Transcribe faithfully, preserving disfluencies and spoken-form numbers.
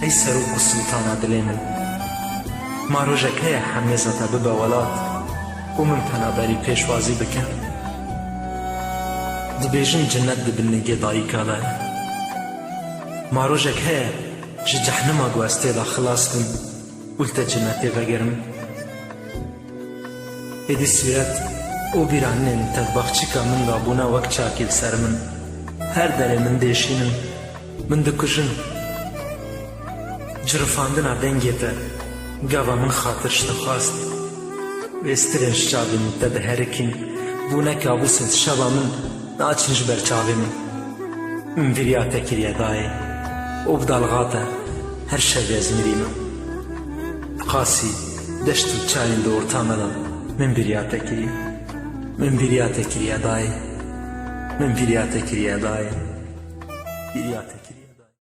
Ey serok û sultana dilê min, ma rojek heye hemêza te bibe welat û min penaberî pêşwazî bike? Dibêjin cinnet di binê gê dayika de ye. Ma rojek heye ji cehnima ku ez tê de xilas bim û li te cinnetê vegerim? Êdî sûret û bîranînên te di baxçika min de bûne wek çakî li ser min. Her derê min dêşînin, min dikujin. Cirifandina dengê te gava min xatir ji te xwest. Êstirên ji çavê min te diherikîn, bûne kabûsên şeva min, naçin ji ber çavê min. Min vîriya te kiriye dayê û bi dalga te her şevê ez mirîme. Bi qasî deşt û çayên di orta me de min vîriya te kiriye. Min vîriya te kiriye dayê. Min vîriya te kiriye dayê. Vîriya te kiriye.